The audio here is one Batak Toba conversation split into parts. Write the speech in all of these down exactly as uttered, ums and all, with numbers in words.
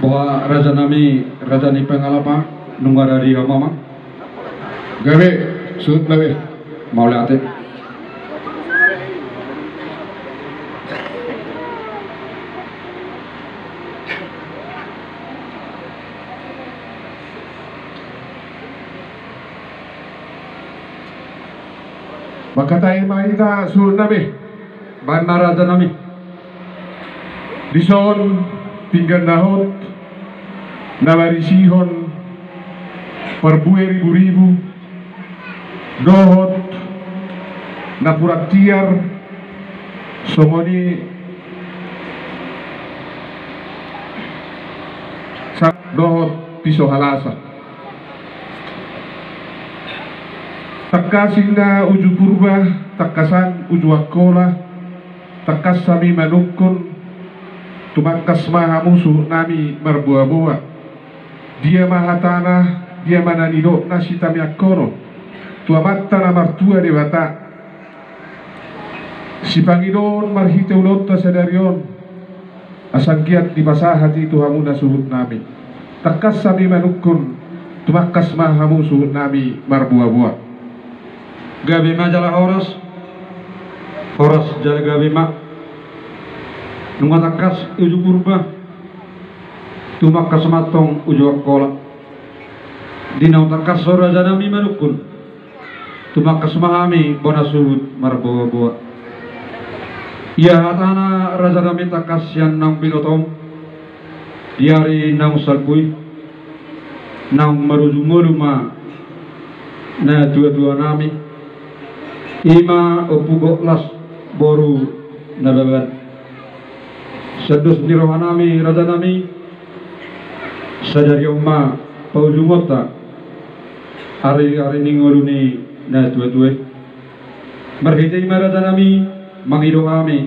Wa raja nami, raja ni Pangalapan, nunga radi hamu amang? Gabe, suhut gabe. Mauliate. Mangkatai ma hita suhut nami. Baen ma raja nami. Dison pinggan na hot na marisihon parbue ribu-ribu dohot napuran tiar, songon i sa-, dohot piso halasa. Tangkas inna uju Purba, tangkasan uju Angkola, tangkas hami manungkun, tumangkas ma hamu suhut nami marboa-boa. Dia ma hatana, dia ma na nidokna sitamiangkonon tu Amanta na martua Debata. Sipangidoon marhite ulaonta sadari on, asa anggiat dipasahat i tu hamuna suhut nami. Tangkas hami manungkun, tumangkas ma hamu suhut nami marboa-boa. Gabe ma jala horas, horas jala gabe ma. Nunga tangkas uju Purba, tumangkas ma antong uju Angkola. Di naung tangkas ho raja nami manungkun, tumangkas ma hami bona suhut marboa-boa. Ia hatana raja nami tangkas sian naung binotom, di ari naung salpu i, naung marujung ngolu ma natua-tua nami, i ma Ompu Goklas boru Nababan. Sian dos ni roha nami raja nami, sadari on ma paujungonta ari-ari ni ngolu ni natua-tua i. Marhite i ma raja nami, mangido hami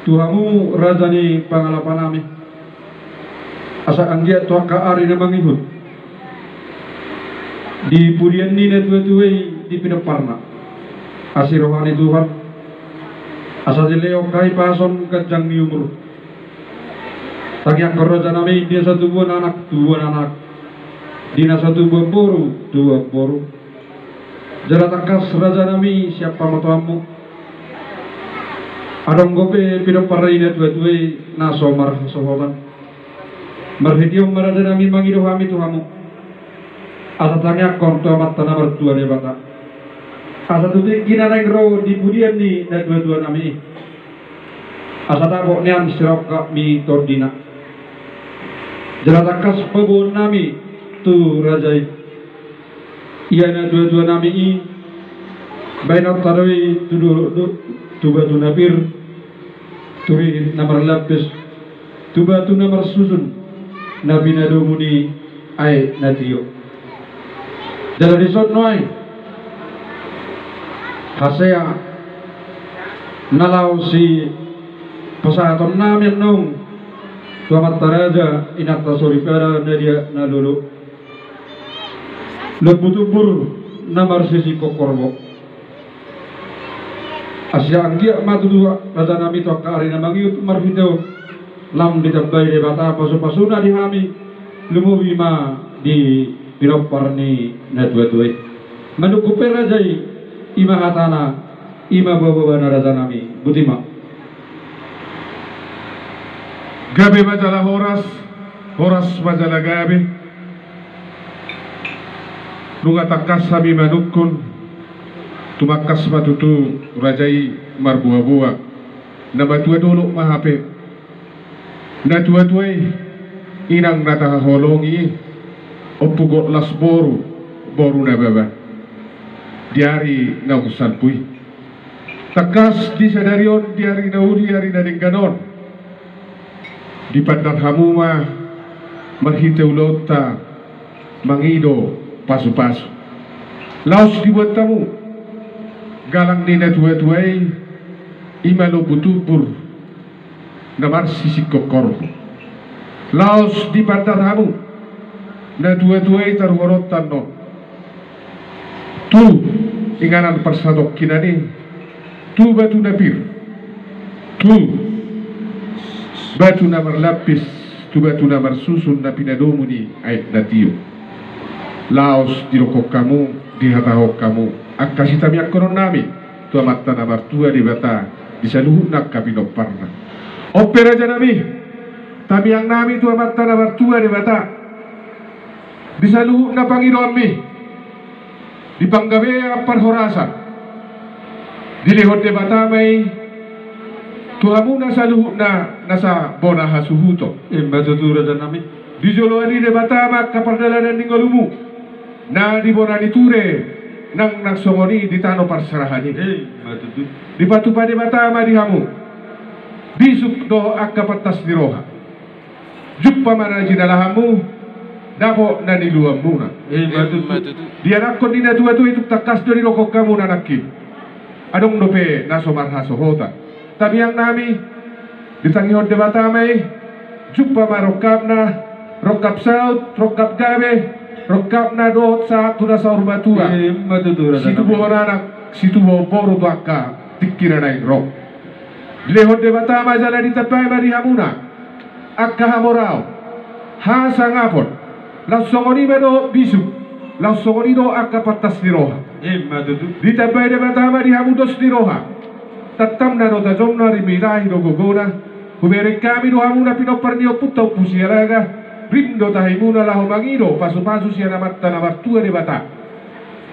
tu hamu raja ni Pangalapan nami, asa anggiat tu angka ari na mangihut dipudian ni natua-tua i di pinomparna. Asi roha ni Tuhan, asa dilehon hahipason ganjang ni umur. Tangiangkon raja nami, di na so tubuan anak, tubuan anak, di na so tubuan boru, tubuan boru. Jala tangkas raja nami sian pamatuanmu. Adong dope pinompar ni natua-tua i na so marhasohotan. Marhite on ma raja nami mangido hami tu hamu, asa tangiangkon tu Amanta na martua Debata, asa tu tingki na naeng ro di pudian ni natua-tua nami i, asa dapot nian sirongkap ni tondina. Jala tangkas paboaon nami tu raja i. Ia natua-tua nami i, baenonta do i tu dolok do, tu batu na pir, tu rihit na marlampis, tu batu na marsusun, na pinadomu ni aek na tio. Jala dison nuaeng hasea na laho sipasahaton nami annon tu amanta raja, inanta soripada na dia na lolo. Lombu tumbur na marsisingkop horbo. Asa anggiat ma tutu raja nami tu angka ari na mangihut marhite on, lam ditambai Debata pasu-pasuna di hami, lumobi ma di pinompar ni natua-tua i. Manungkun pe raja i, i ma hatana, i ma boa-boana raja nami, botima. Gabe ma jala horas, horas ma jala gabe. Nunga tangkas hami manungkun, tumangkas ma tutu raja i marboa-boa. Na matua dolok ma hape natua-tua i, inang na tahaholongi i, Ompu Goklas boru, boru Nababan. Di ari naung salpu i. Tangkas di sadari on, di ari na uli, ari na denggan on, dipandat hamu ma marhite ulaonta mangido pasu-pasu. Laos dibuat hamu galang ni natua-tua i, i ma lombu tumbur na marsisingkop horbo. Laos dipandat hamu natua-tua i taruhononta annon tu inganan parsatongkinan i, tu batu na pir, tu batu na marlampis, tu batu na marsusun na pinadomu ni aek na tio. Laos didokkon hamu, dihatahon hamu angka sitamiangkonon nami tu Amanta na martua Debata di saluhutna angka pinomparna. On pe raja nami, tamiang nami tu Amanta na martua Debata, di saluhutna pangidoanmi, di panggabean parhorasan, dilehon Debata ma i tu hamuna saluhutna nasa bona hasuhuton. Ima tutu raja nami. Dijoloani Debata ma angka pardalanan ni ngolumu na di bona ni ture, nang na songon i di tano parserahan i. Ima tutu. Dipatupa Debata ma di hamu bisuk dohot angka pantas ni roha. Jumpa ma na jinalahanmu, dapot na niluanmuna. Ima tutu. Dianakhon ni natuatua i tung tangkas do didokkon hamu na nangkin. Adong dope na so marhasohotan. Tamiang nami, ditangihon Debata ma i, jumpa ma rongkapna, rongkap saut, rongkap gabe, rongkapna dohot sahat tu na saur matua. Ima tutu raja nami. Situbuhon anak, situbuhon boru tu angka tingki na naeng ro. Dilehon Debata ma jala ditambai ma di hamuna angka hamoraon, hasangapon, laos songon i ma dohot bisuk, laos songon i dohot angka pantas ni roha. Ima tutu. Ditambai Debata ma di hamu dos ni roha. Tantanna do tajomna, rim ni tahi do gogona. Hubereng hami do hamuna pinompar ni Ompunta Ompu Sialaga, rim do tahimuna laho mangido pasupasu sian Amanta na martua Debata.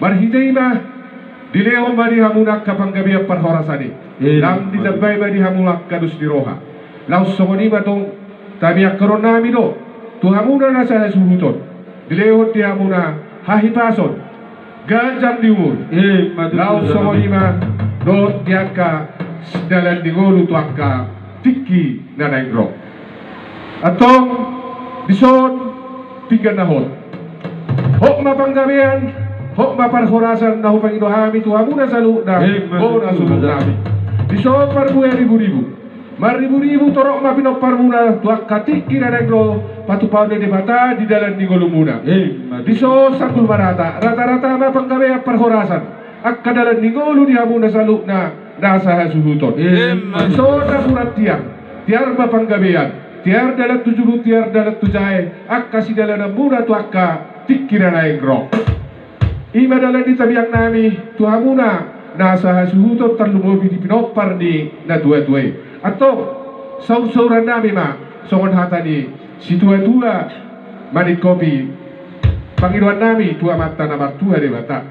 Marhite i ma dilehon ma di hamuna angka panggabean parhorasan i. Ima. Lam ditambai ma di hamuna angka dos ni roha. Laos songon i ma tong tamiangkonon nami do tu hamuna nasa hasuhuton, dilehon di hamuna hahipason, ganjang ni umur. Ima tutu. Laos songon i ma dohot di angka dalan ni ngolu tu angka tingki na naeng ro. Antong dison pinggan na hot. Hot ma panggabean, hot ma parhorasan na hupangido hami tu hamuna saluhutna. Ima tutu. Bona suhut nami. Dison parbue riburibu. Marriburibu torop ma pinomparmuna tu angka tingki na naeng ro, patupaon ni Debata di dalan ni ngolumuna. Ima tutu. Dison sanggul marata, ratarata ma panggabean parhorasan, angka dalan ni ngolu di hamuna saluhutna nasa hasuhuton. Ima tutu. Dison napuran tiar, tiar ma panggabean, tiar dalan tu julu, tiar dalan tu jae, angka sidalananmuna tu angka tingki na naeng ro. I ma dalan ni tamiang nami tu hamuna nasa hasuhuton, tarlumobi di pinompar ni natuatua i. Antong saursaurannami ma songon hata ni situatua maningkopi pangidoannami tu Amanta na martua Debata.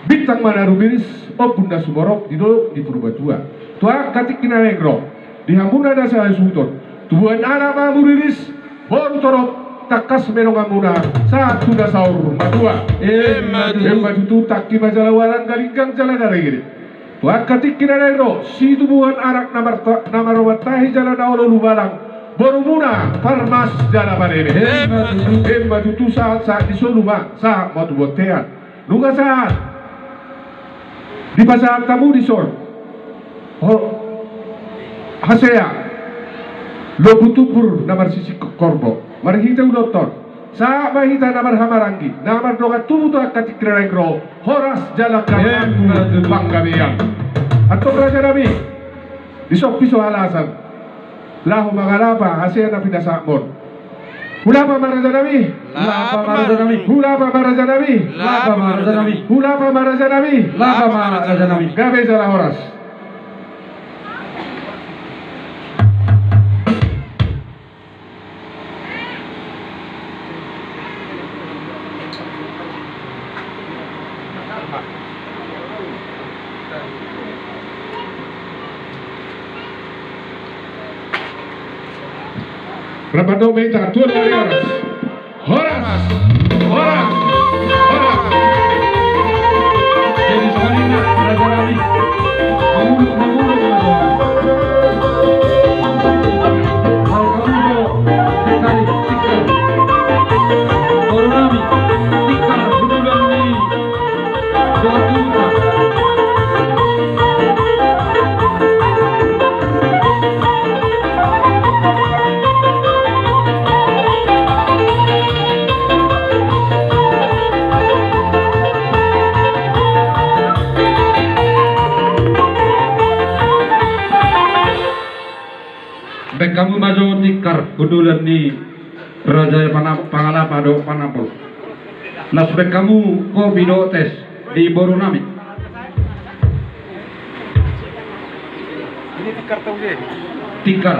Bintang ma na rumiris, ombun na sumorop di dolok ni Purbatua. Tu angka tingki na naeng ro, di hamuna nasa hasuhuton, tubuan anak ma hamu riris, boru torop, tangkas ma donganmuna sahat tu na saur matua. Ima tutu. Ima tutu. Tangki ma jala ualang, galinggang jala na rere. Tu angka tingki na naeng ro, situbuan anak na marta-, na maroban tahi jala na olo lubalang, borumuna parmas jala pareme. Ima tutu. Ima tutu. Sahat, sahat di solu ma, sahat ma tu bontean. Nunga sahat, dipasahat hamu dison, ho, hasea, lombu tumbur na marsisingkop horbo. Marhite ulaonta on, sahat ma hita na marhahamaranggi, na mardongan tubu tu angka tingki na naeng ro, horas jala, ima tutu, panggabean. Antong raja nami, dison pe so halasan laho mangalapa hasea na pinasahatmon. Hulapa ma raja nami. Lapa ma raja nami. Hulapa ma raja nami. Lapa ma raja nami. Hulapa ma raja nami. Lapa ma raja nami. Gabe jala horas. Rap mandok ma hita, tuan nami, horas. Horas. Horas. Horas. Jadi songon i ma raja nami. Manguluk, manguluk ma. Baen hamu ma jo tikar hundulan ni Raja Pana-, Pangalapa do Panapol. Na sude hamu kopi do tes di boru nami. Ini tikar tau je. Tikar.